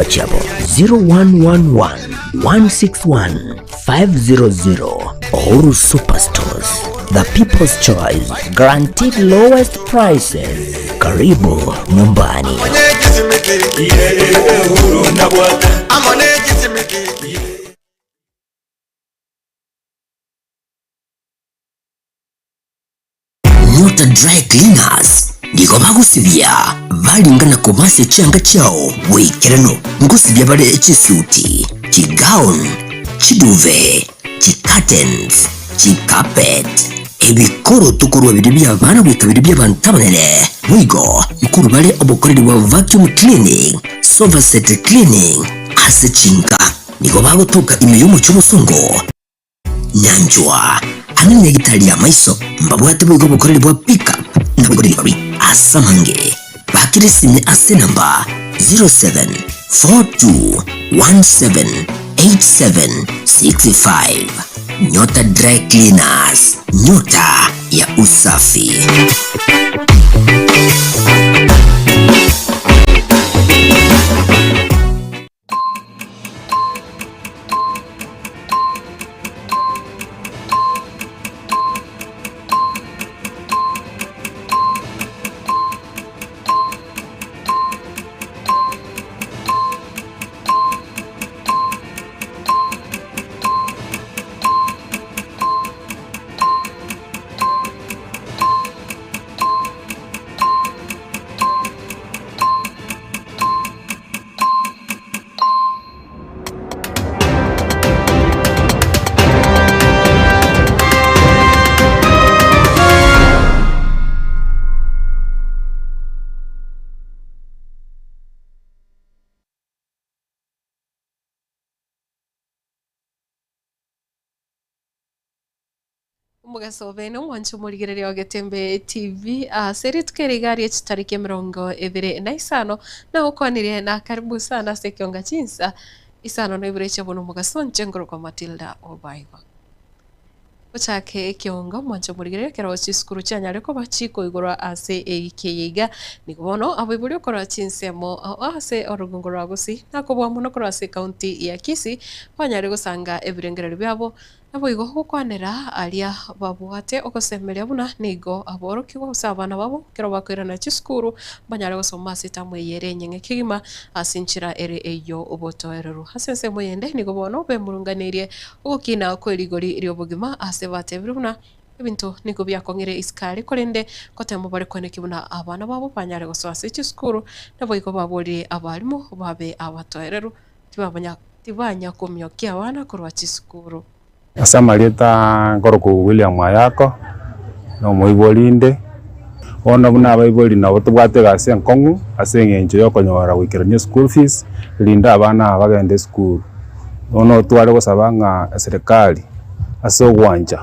chinamba chiabo 0111 161 500. Uhuru Superstores, the people's choice, guaranteed lowest prices. Karibu nyumbani. Nyota Dry Cleaners nigo bagosibia baringa na kobasia chianga chiao boikeranu. Ngosibia bare chisuti, chigown, chiduve, chicurtains, chicarpet, ebikoroto korwa biria bi'abana goika biria bi'abanto abanene. Boigo nkorwa bare obokoreri bwa vacuum cleaning, sofa set cleaning ase chinka. Nigo bagotoka ime y'omochie obosongo. Nyanchwa, ang'e nenyagitari y'amaiso, mbabwate boigo obokoreri bwa pick up na boigo delivery ase amange. Bakire esime ase enamba 0742178765. Nyota Dry Cleaners, nyota ya usafi. Omogaso obe nomwancho omorigereria o Getembe TV ase rituko eri iga rie chitariki emerongo ebere na isano nagokwanire na karibu sana ase ekionga chinsa isano na ibere chia bono omogaso inche nkorokwa Matilda Obaigo. Gochake ekionga omwancho omorigereria ekero chisukuru chianyare koba chikoigorwa ase ewiki eye iga nigo bono abaibori okora chinsemo ase orogongo rwa Gusii nakobua mono korwa ase ekaunti ya Kisii banyare gosanga ebirengererio biabo Naboigo gokwanera aria babwate ogosemeria buna nigo aborokigwa gose abana babo ekero bakoirana chisukuru mbanyare gosoma ase etamu eye ere enyeng'e kegima ase enchera ere ey'obotoereru. Ase ensemo eyende nigo bono bemurunganeirie ogokina kwe rigori ri'obogima ase batebire buna ebinto nigo biakong'ire isiko aria korende gotema bare koenekia buna abana babo banyare gosoa ase chisukuru naboigo baborire abalimu babe abatoereru tibabanya Tibanya komiokia abana korwa chisukuru. Ase amarieta nkorokwa William Ayako, na omoibori inde. Bono buna abaibori nabo tobwate egasi enkong'u ase eng'encho ya okonyora goikerania eschool fees, erinde abana aba bagende esukuru. Bono tware gosaba ng'a eserekari ase ogwancha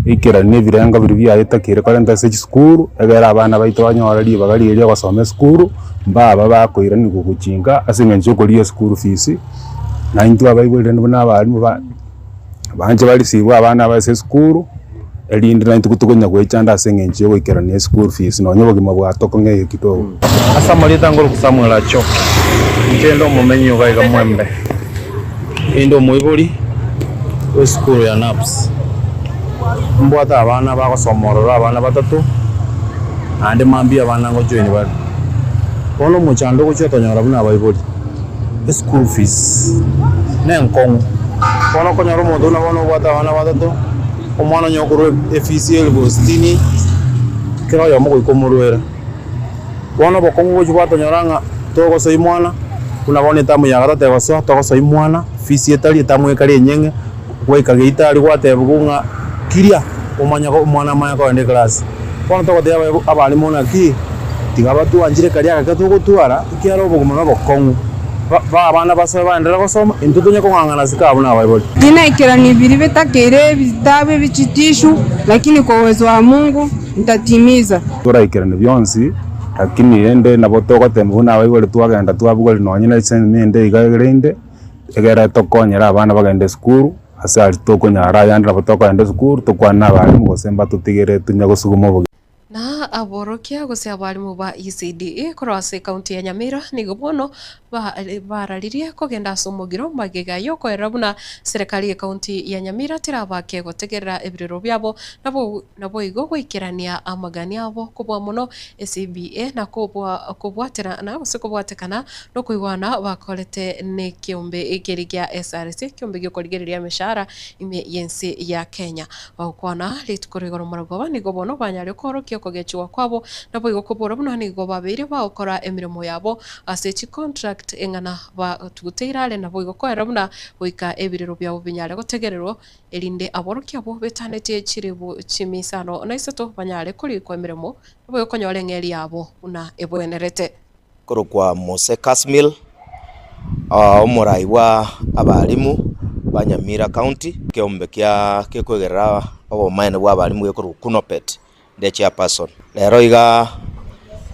eikeranie ebirengo biria biaye korenta ase chisukuru, egere abana baito banyore ribaga riria ria gosoma esukuru, mbaba bakoiranigwa gochinka ase eng'encho ya okorigia eschool fees, na intwe abaibori rende buna abalimu ba banche barisibwe abana aba ase esukuru, erinde naintwe tokonya goechanda ase eng'encho ya ogoikerania eschool fees nonye obogima bwatokong'eire kidogo. Ase amarieta ngoroku Samuel Achoki, inche inde omomenyi iga iga Mwembe, inde omoibori bw'esukuru ya NAPS. Mbwate abana bagosoma ororo abana batato, naende mambia abana ngojoin bare. Bono omochando ogochia otonyora buna abaibori, eschool fees nenkong'u, bono okonyora omonto buna bono obwate abana batato, omwana onye okorwa efees ya elifu sitini, kera oyomo goika omorwere. Bono obokong'u gochia gwatonyora ng'a togosoi mwana, buna bono etamu ya gatato egosoa, togosoi mwana, fees etari, etamu ekare enyeng'e, gwaika geita aria gwatebiwa ng'a kiria, omanye omwana amanye kogenda eclass. Bono togotebia abaibori abalimu naki, tiga batwanchire karia agake togotwara, ekiagera obogima nobokong'u, ba ba abana basoe baenderere gosoma, intwe tonya kong'ang'ana ase kaa buna abaibori. Tinaikerania biria bitakeire ebitabu ebichitishu, lakini kwa uwezo wa Mungu ntatimiza. Toraikeranie bionsi, lakini rende nabo togotema buna abaibori twagenda twabugori nonye na esemi ende iga erinde, egere tokonyere abana bagende esukuru, ase aria tokonyara ayande nabo tokogenda esukuru tokwane na abalimu gose mbatotigere tonya gosuguma obogima. Na aborokia gose abalimu ba ECDE korwa ase ekaunti ya Nyamira nigo bono. Bararirie kogenda ase omogiro magega y'okoerera buna serikali y'ekaunti ya Nyamira terabake gotegerera ebirero biabo naboigo goikerania amagani abo kobua mono CBA na kobwaterana gose kobwatekana nokoigwana bakorete nekeombe keria gia SRC ekeombe giokorigereria emeshahara ime y'ense ya Kenya. Bagokwana rituko rigoro maragoba nigo bono banyare koorokia okogechigwa kwabo naboigo kobora buna nigo babeire bagokora emeremo yabo ase chicontract eng'ana batuguteire are naboigo koera buna goika ebirero biabo binyare gotegererwa, erinde aborokia abwo betanetie chiribu chimisano na isato banyare korikwa emeremo naboigo konyora eng'eria yabo buna ebwenerete. Korokwa Mose Kasmil, omorai bwa abalimu ba Nyamira County, ekeombe kia gekwegerera obomaene bwa abalimu gekorokwa Kunopet, the chairperson. Rero iga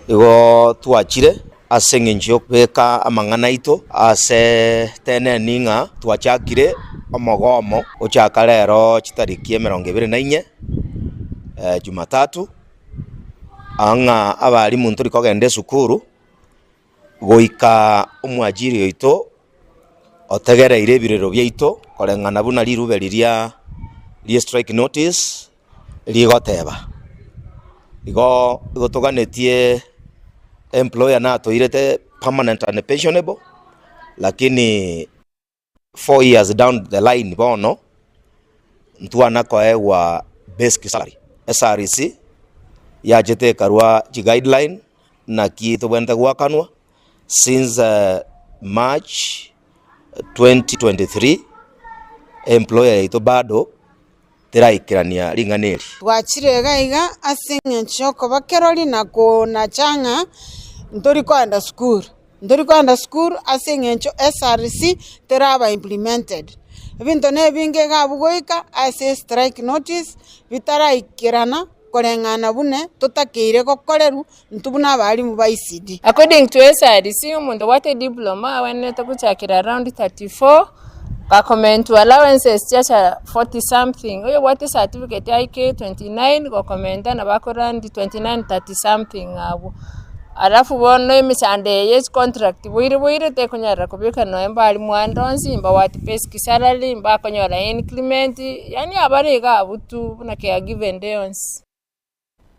igo twachire ase eng'encho yokobeka amang'ana aito ase teneni ng'a twachakire omogomo ochaka rero chitariki emerongo ebere na inye jumatatu, Aa ng'a abalimu ntori kogenda esukuru, goika omwajiri oito otegereire ebirero biaito koreng'ana buna rirube riria rie strike notice rigoteba. Igo igo toganetie employer natoirete permanent and pensionable, lakini. 4 years down the line bono ntwana koegwa basic salary. SRC yachete ekarwa chi guideline naki tobwenerete goakanwa since March 2023 employer yaito bado teraikerania ring'ana eri. Twachire iga iga ase eng'encho y'okoba kerori na konacha ng'a ntori koenda sukuru. Ntori koenda sukuru ase eng'encho SRC teraba implemented. Ebinto na ebinge iga abwo goika ase strike notice bitaraikerana koreng'ana buna totakeire gokorerwa intwe buna abalimu ba ECD. According to SRC, omonto obwate diploma abwenerete gochakera around 34, gakomentwa allowances chiacha 40 something, oyo obwate certificate aike 29 gokomenta nabo akorandi 29 30 something abwo. Alafu bono emechando eye ye chicontract boire boire tekonyarera kobeka nonye mbari mwando onsi mbabwati basic salary, mbakonyora increment, yaani abare iga abwo tu buna caregiver ende yonsi.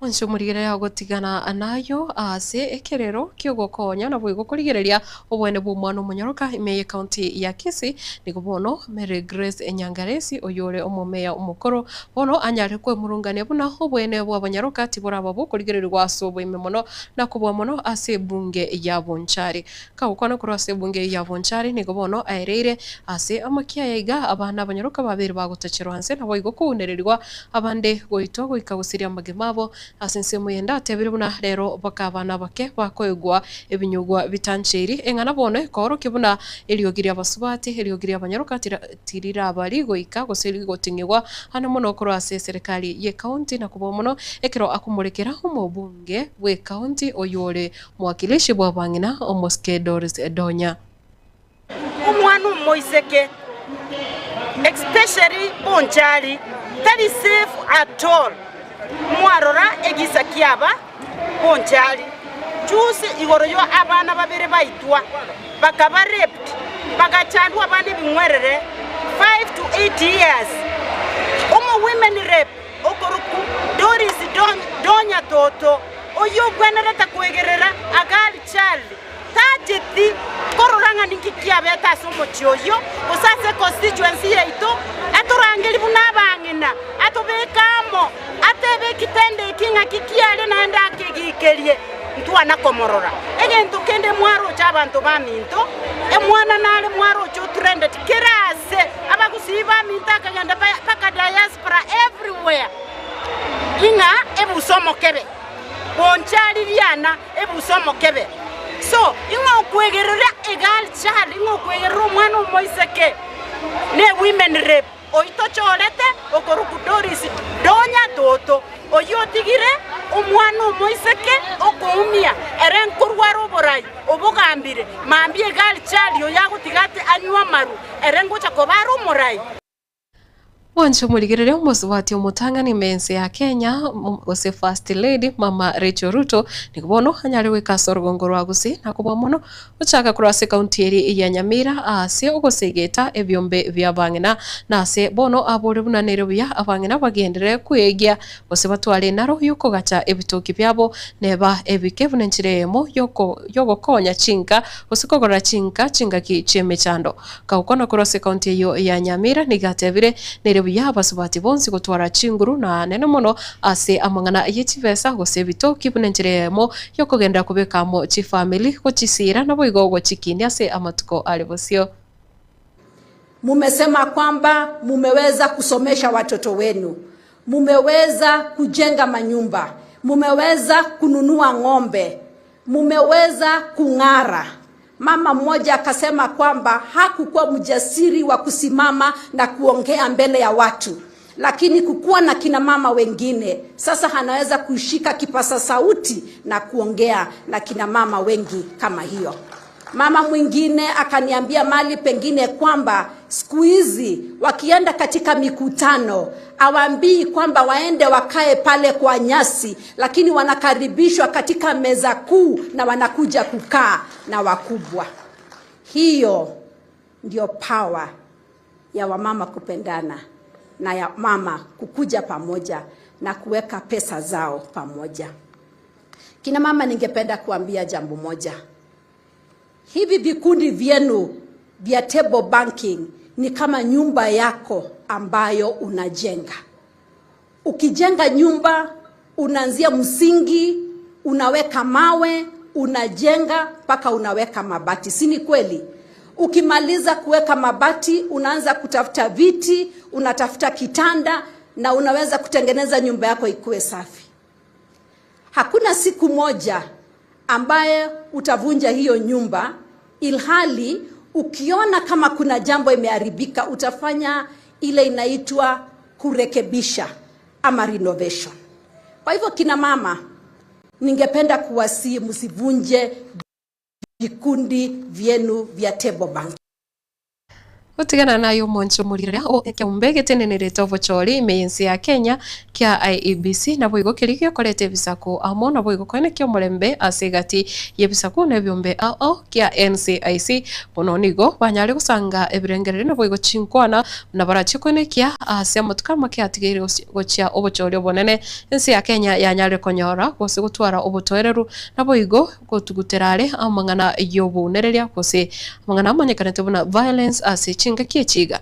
Onsi omorigereria agotigana nayo ase ekerero ki'ogokonya naboigo korigereria obwene bw'omwana omonyoroka ime y'ecounty ya Kisii nigo bono Mary Grace Nyangaresi oyore omomeya omokoro bono anyare kwemurungania buna obwene bw'abanyaroka tiboraba bokorigererigwa ase oboime mono na kobua mono ase ebunge ya Bonchari. Kagokwana korwa ase ebunge ya Bonchari nigo bono aereire ase amakiaya iga abana abanyaroka babere bagotacherwa nse naboigo kounererigwa Abande goitwa goika gosiria amagima abo ase ensemo eyende atebire buna rero baka abana abake bakoegwa ebinyugwa bitancheiri, eng'ana bono ekoorokia buna eriogi ri'abasubati, eriogi ri'abanyaroka tiriraba rigoika gose rigoting'igwa ande mono korwa ase eserekari y'ecounty na kobua mono ekero akomorekera omobunge bw'ecounty oyore mwakilishi bw'abang'ina omosike Doris Donya. Omwana omoiseke especially bonchari tari safe at all mwarora egisa kiaba bonchari juzi igoro yo abana babere baitwa bakaba raped bagachandwa abana ebing'werere 5 to 8 years omo women rep okorokwa Doris Donya Toto oyio obwenerete koegerera a girl child. Tacheti korora ng'a ninki kiabete ase omochie oyio, gose ase econstituency yaito, atorangerie buna abang'ina, atobeke amo, atebe ekitendo eki ng'aki kiare naende akegikerie, ntwana komorora. Egento kende mwaroche abanto baminto, omwana nare mwaroche otrended kera ase, abagusii baminto akagenda mpaka diaspora everywhere, ing'a ebusa omokebe, bonchari riana. Ebusa omokebe. So, ing'o okwegerera a girl child, ing'o okwegerera omwana omoiseke ne women rep oyio tochorete okorokwa Doris Donya Toto, oyio otigire omwana omoiseke okoumia ere nkorwara oborai obogambire mambia a girl child oyo agotiga ate anywe amaru ere ngocha koba are omorai. Mwanche omorigereria omosubati omotang'ani ime ense ya Kenya gose First Lady Mama Rachel Ruto nigo bono anyare goika ase orogongo rwa Gusii na kobua mono gochaka korwa ase ekaunti eria ya Nyamira ase ogosegeta ebiombe bi'abang'ina na ase bono abore buna nere buya abang'ina bagenderere kwegia gose batware enaro y'okogacha ebitoki biabo neba ebike buna enchera eyemo y'ogokonya chinka gose kogorera chinka chingaki chi'emechando. Gakwana korwa ase ekaunti eyio ya Nyamira nigo atebire, Nere buya abasubati bonsi gotwara chinguru na nene mono ase amang'ana ye chibesa gose ebitoki buna enchera eyemo yokogenderera kobeka amo chifamiri, gochisiira naboigo gochikinia ase amatuko are bosio. Mumesema kwamba mumeweza kusomesha watoto wenu, mumeweza kujenga manyumba, mumeweza kununua ng'ombe, mumeweza kung'ara. Mama mmoja akasema kwamba hakukuwa mjasiri wa kusimama na kuongea mbele ya watu, lakini kukuwa na kina mama wengine sasa anaweza kushika kipasa sauti na kuongea na kina mama wengi kama hiyo. Mama mwingine akaniambia mali pengine kwamba siku hizi wakienda katika mikutano hawaambii kwamba waende wakae pale kwa nyasi, lakini wanakaribishwa katika meza kuu na wanakuja kukaa na wakubwa. Hiyo ndio power ya wamama kupendana na ya mama kukuja pamoja na kuweka pesa zao pamoja. Kina mama, ningependa kuambia jambo moja. Hivi vikundi vyenu vya table banking ni kama nyumba yako ambayo unajenga. Ukijenga nyumba unaanzia msingi, unaweka mawe, unajenga mpaka unaweka mabati, si ni kweli? Ukimaliza kuweka mabati, unaanza kutafuta viti, unatafuta kitanda na unaweza kutengeneza nyumba yako ikuwe safi. Hakuna siku moja ambaye utavunja hiyo nyumba, ilhali ukiona kama kuna jambo imeharibika utafanya ile inaitwa kurekebisha ama renovation. Kwa hivyo kina mama, ningependa kuwasihi msivunje vikundi vyenu vya table bank. Gotigana naye omonche omorigereria o ekeombe getenenerete obochori ime y'ense ya Kenya kia IEBC naboigo keria gekoreta ebisaku amo naboigo koenekia omorembe ase egati y'ebisaku na ebiombe ao ao kia NCIC. Bono nigo banyare gosanga ebirengererio naboigo chinkwana buna barachie koenekia ase amatuko amake atigeire gochia obochori obonene ense ya Kenya yanyare konyora gose gotwara obotoereru naboigo gotugutera are amang'ana y'obounereria gose amang'ana amanyekanete buna violence ase chingaki echi iga.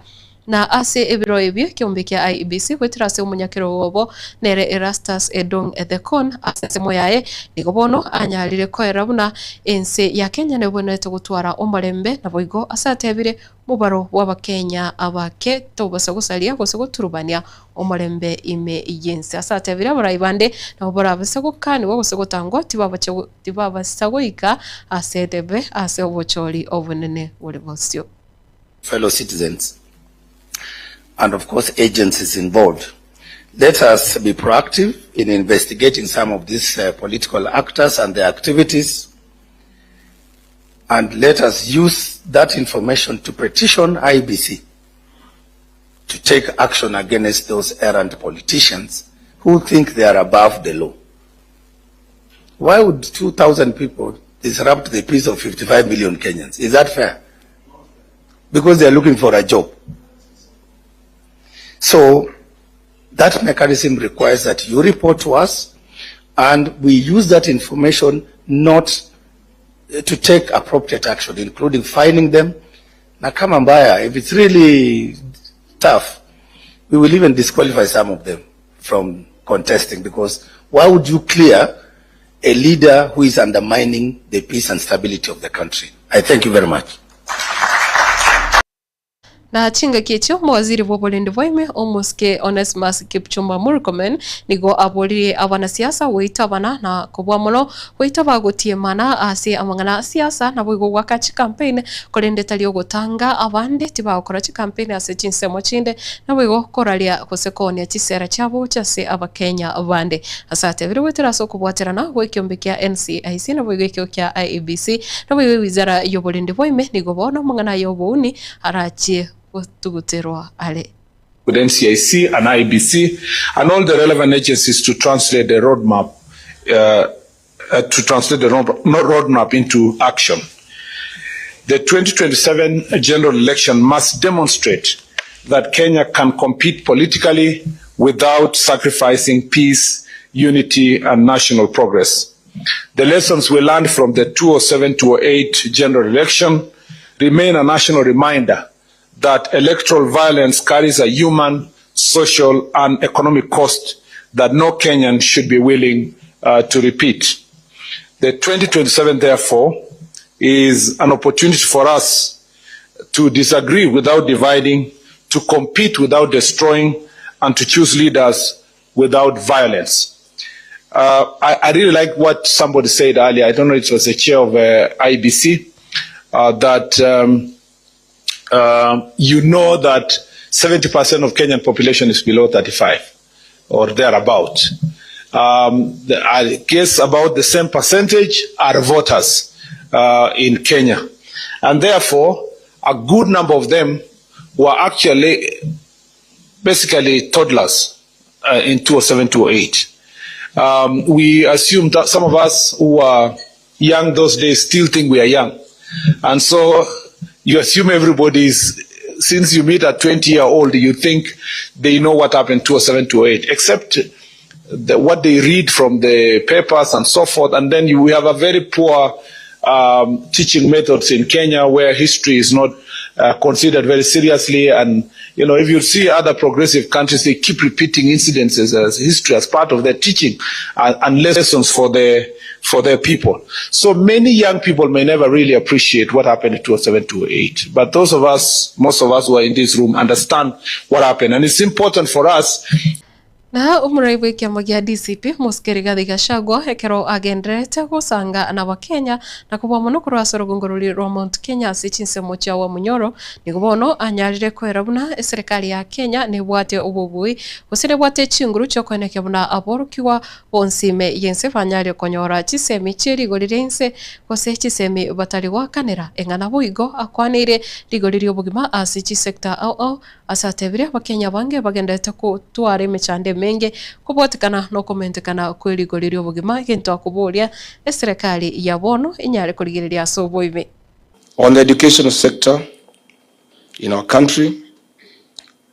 Na ase ebiro ebio ekeombe kia IEBC goetera ase omonyakerogo obo nere Erastus Edung Ethekon ase ensemo yaye nigo bono anyarire koera buna ense ya Kenya nebwenerete gotwara omorembe naboigo ase atebire Omobaro bw'Abakenya abake tobasa gosaria gose goturubania omorembe ime y'ense. Ase atebire abarai bande nabo barabase gokanigwa gose gotangwa tibabasa goika ase etebe ase obochori obonene bore bosio. Fellow citizens and of course agencies involved, let us be proactive in investigating some of these political actors and their activities. And let us use that information to petition IEBC to take action against those errant politicians who think they are above the law. Why would 2,000 people disrupt the peace of 55 million Kenyans? Is that fair? Because they are looking for a job. So that mechanism requires that you report to us and we use that information not to take appropriate action including fining them na kama mbaya if it's really tough we will even disqualify some of them from contesting because why would you clear a leader who is undermining the peace and stability of the country? I thank you very much. Na chingaki echio omowaziri bw'oborendi bwaime, omosike Onesmus Kipchumba Murkomen, nigo aboririe abanasiasa goita abana na kobua mono goita bagotiemana ase amang'ana a siasa naboigo goaka chikampeini korende tari ogotanga abande tibagokora chikampeini ase chinsemo chinde naboigo koraria gose koonia chisera chiabo gochia ase abakenya bande. Ase atebire goetera ase okobwaterana gw'ekiombe kia NCIC naboigo ekio kia IEBC naboigo ewizara y'oborendi bwaime nigo bono amang'ana aya obouni arachie gotuguterwa are. With NCIC and IEBC and all the relevant agencies to translate the road map to translate the road map into action. The 2027 general election must demonstrate that Kenya can compete politically without sacrificing peace, unity and national progress. The lessons we learned from the 2007-2008 general election remain a national reminder that electoral violence carries a human, social and economic cost that no Kenyan should be willing to repeat. The 2027 therefore is an opportunity for us to disagree without dividing, to compete without destroying, and to choose leaders without violence. Uh, I, I really like what somebody said earlier. I don't know if it was the chair of uh, IBC, uh, that um, uh, you know that 70% of Kenyan population is below 35 or thereabout. Um, the, I guess about the same percentage are voters uh, in Kenya. And therefore, a good number of them were actually basically toddlers uh, in 2007, 2008. Um, we assume that some of us who were young those days still think we are young. And so you assume everybody's, since you meet a 20 year old, you think they know what happened 2007, 2008, except the, what they read from the papers and so forth. And then you, we have a very poor um, teaching methods in Kenya where history is not uh, considered very seriously. And, you know, if you see other progressive countries, they keep repeating incidences as history as part of their teaching and, and lessons for their, for their people. So many young people may never really appreciate what happened in 2007, 2008. But those of us, most of us who are in this room, understand what happened. And it's important for us Na omorai bw'ekiama gia DCP, Mosike Rigathi Gachagua, ekero agendererete gosanga n'Abakenya na kobua mono korwa ase orogongo roria rwa Mount Kenya ase chinsemo chia Wamunyoro, nigo bono anyarire koera buna eserekari ya Kenya nebwate obobui gose nebwate chinguru chiokoenekia buna aborokigwa bonsi ime y'ense banyare konyora chisemi chie rigori ri'ense gose chisemi batari goakanera eng'ana boigo akwaneire rigori ri'obogima ase chisector ao ao Ase atebire, Abakenya abange bagenderete gotwara emechando emenge kobwatekana nokomentekana kwe rigori ri'obogima, egento akoboria eserekari ya bono enyare korigereria ase oboime. On the education sector in our country,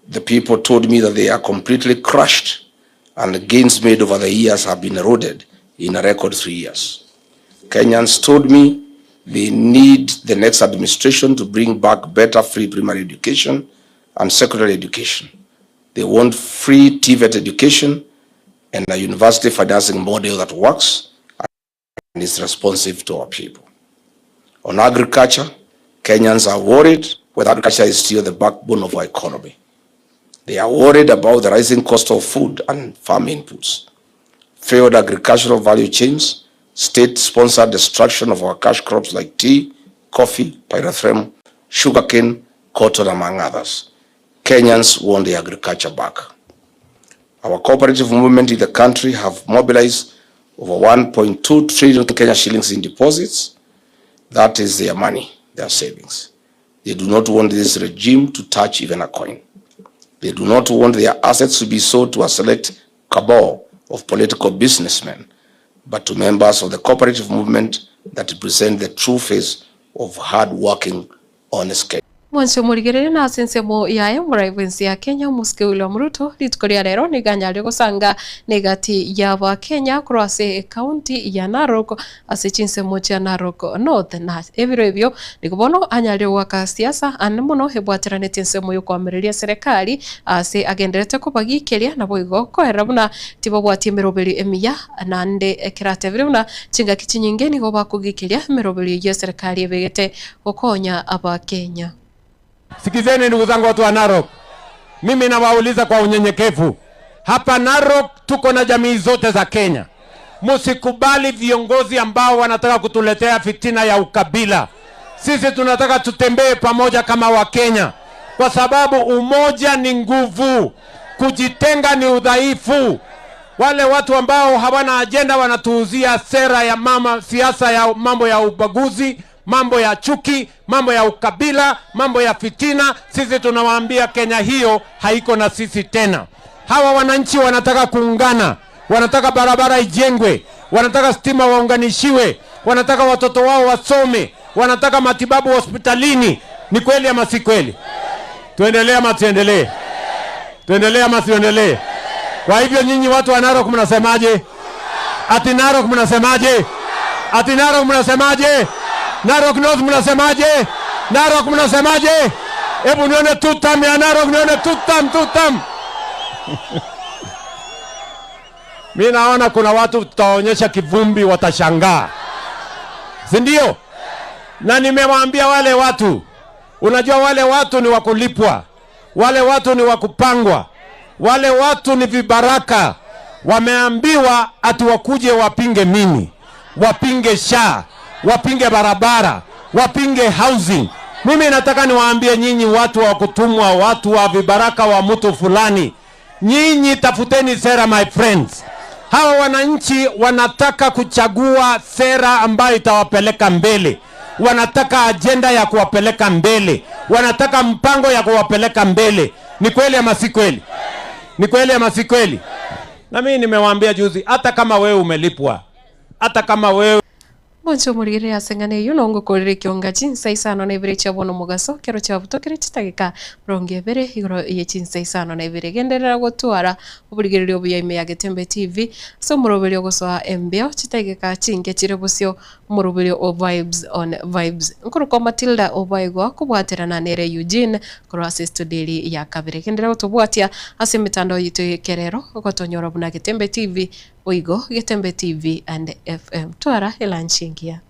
the people told me that they are completely crushed and the gains made over the years have been eroded in a record three years. Kenyans told me they need the next administration to bring back better free primary education and secondary education. They want free TVET education and a university financing model that works and is responsive to our people. On agriculture, Kenyans are worried whether agriculture is still the backbone of our economy. They are worried about the rising cost of food and farm inputs, failed agricultural value chains, state-sponsored destruction of our cash crops like tea, coffee, pyrethrum, sugarcane, cotton, among others. Kenyans want the agriculture back. Our cooperative movement in the country have mobilized over 1.2 trillion Kenya shillings in deposits. That is their money, their savings. They do not want this regime to touch even a coin. They do not want their assets to be sold to a select cabal of political businessmen, but to members of the cooperative movement that represent the true face of hard-working, honest Kenyans. Mwanche omorigereria na ase ensemo yaye omorai bw'ense ya Kenya omosike William Ruto rituko ria rero nigo anyarire gosanga negati y'Abakenya korwa ase ekaunti ya Narok ase chinsemo chia Narok North na ebiro ebio nigo bono anyarire goaka siasa ande mono ebwateranetie ensemo y'okoamereria eserekari ase agendererete kobagikeria naboigo koerera buna tibabwati emeroberi emiya naende ekero atebire buna chingaki chinyinge nigo bakogikeria emeroberi eyio eserekari ebegete gokonya Abakenya. Sikizeni ndugu zangu watu wa Narok, mimi nawauliza kwa unyenyekevu, hapa Narok tuko na jamii zote za Kenya. Msikubali viongozi ambao wanataka kutuletea fitina ya ukabila. Sisi tunataka tutembee pamoja kama Wakenya, kwa sababu umoja ni nguvu, kujitenga ni udhaifu. Wale watu ambao hawana ajenda wanatuuzia sera ya mama, siasa ya mambo ya ubaguzi, mambo ya chuki, mambo ya ukabila, mambo ya fitina. Sisi tunawaambia Kenya hiyo haiko na sisi tena. Hawa wananchi wanataka kuungana, wanataka barabara ijengwe, wanataka stima waunganishiwe, wanataka watoto wao wasome, wanataka matibabu hospitalini. Ni kweli ama si kweli? Tuendelee ama tuendelee? Tuendelee ama tuendelee? Kwa hivyo nyinyi watu wa Narok mnasemaje? Ati Narok mnasemaje? Ati Narok mnasemaje? Narok North mnasemaje? Narok mnasemaje? Hebu nione tutam ya Narok, nione tutam, tutam. Mi naona kuna watu tutaonyesha kivumbi, watashangaa, si ndio? Na nimewaambia wale watu, unajua wale watu ni wa kulipwa, wale watu ni wa kupangwa, wale watu ni vibaraka. Wameambiwa ati wakuje wapinge mimi, wapinge SHA, wapinge barabara, wapinge housing. Mimi nataka niwaambie nyinyi watu wa kutumwa, watu wa vibaraka wa mtu fulani, nyinyi tafuteni sera, my friends. Hawa wananchi wanataka kuchagua sera ambayo itawapeleka mbele, wanataka ajenda ya kuwapeleka mbele, wanataka mpango ya kuwapeleka mbele. Ni kweli ama si kweli? Ni kweli ama si kweli? Na mimi nimewaambia juzi, hata kama wewe umelipwa, hata kama wewe Monche omorigere ase eng'ana eyio nongokorera ekionga chinsa isano na ibere chia bono omogaso, kero chiabutokire chitageka mirongo ebere igoro ye chinsa isano na ibere. Genderera gotwara oborigereria obuya ime ya Getembe TV ase omoroberio ogosoa embeo chitageka chinke chire bosio omoroberio o Vibes on Vibes. Nkorokwa Matilda Obaigwa kobwaterana nere Eugene korwa ase estudio eri ya kabere. Genderera gotobwatia ase emetandao yaito y'ekerero ogotonyora buna Getembe TV Boigo Getembe TV and FM. Twara elanchi engiya.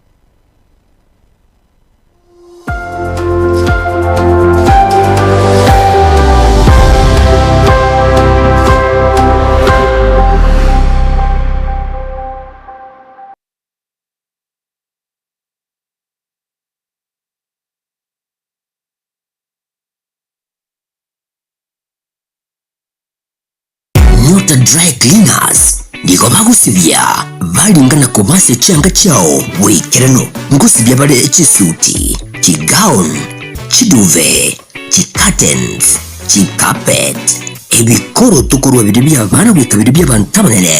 Nyota Dry Cleaners nigo bagosibia baringa na kobasia chianga chiao boikeranu. Ngosibia bare chisuti, chigown, chiduve, chicurtains, chicarpet, ebikoroto korwa biria bi'abana goika biria bi'abanto abanene.